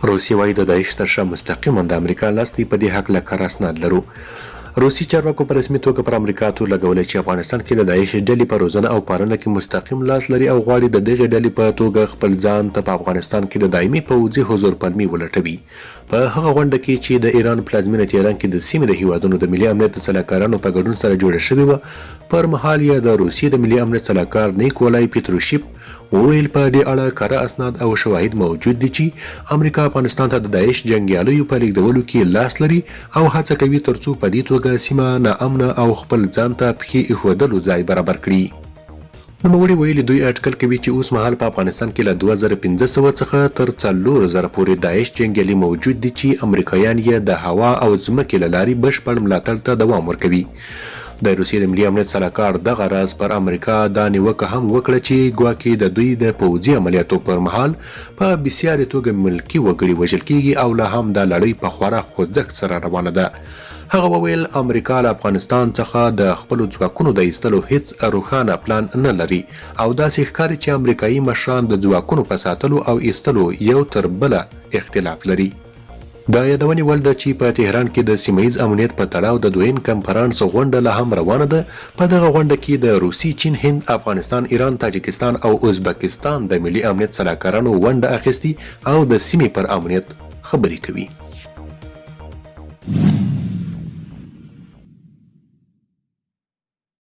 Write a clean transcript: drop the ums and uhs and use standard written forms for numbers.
روسیه وايي د داعش تر شا مستقیما د امریکا لاس دی، په دې هکله کره اسناد لرو. روسي چارواکو په رسمي توګه پر امریکا تور لګولی چې افغانستان کې د داعش ډلې په روزنه او پالنه کې مستقیم لاس لري او غواړي د دغې ډلې په توګه خپل ځان ته په افغانستان کې د دایمي پوځي حضور پلمې ولټوي. په هغه غونډه کې چې د ایران پلازمینه تهران کې د سیمې د هیوادونو د ملي امنیت د سلاکارانو په ګډون سره جوړه شوې وه، پر مهال یې د روسیې د ملي امنیت سلاکار نیکولای پیتروشیپ وویل، په دې اړه کره اسناد او شواهد موجود دي چې امریکا افغانستان ته د داعش جنګیالیو په لیږدولو کې لاس لري او هڅه کوي ترڅو په دې توګه سیمه ناامنه او خپل ځان ته پښې ایښودلو ځای برابر کړي. نوموړي ویلي، دوی اټکل کوي چې اوس مهال په افغانستان کې له 2500 څخه تر 4000 پورې داعش جنګیالي موجود دي چې امریکایان یې د هوا او ځمکې له لارې بشپړ ملاتړ ته دوام ورکوي. د روسیې د ملي امنیت سلاکار دغه راز پر امریکا دا نیوکه هم وکړه چې ګواکې د دوی د پوځي عملیاتو پر مهال په بسیارې توګه ملکي وګړي وژل کېږي او لا هم دا لړۍ په خورا خوځښت سره روانه ده. هغه وویل، امریکا له افغانستان څخه د خپلو ځواکونو د ایستلو هیڅ روښانه پلان نه لري او داسې ښکاري چې امریکايي مشران د ځواکونو په ساتلو او ایستلو یو تر بله اختلاف لري. د یادونې وړ ده چې په تهران کې د سیمه ییز امنیت په تړاو د دویم کنفرانس غونډه لا هم روانه ده. په دغه غونډه کې د روسیې، چین، هند، افغانستان، ایران، تاجکستان او ازبکستان د ملي امنیت سلاکارانو ونډه اخیستې او د سیمې پر امنیت خبرې کوي.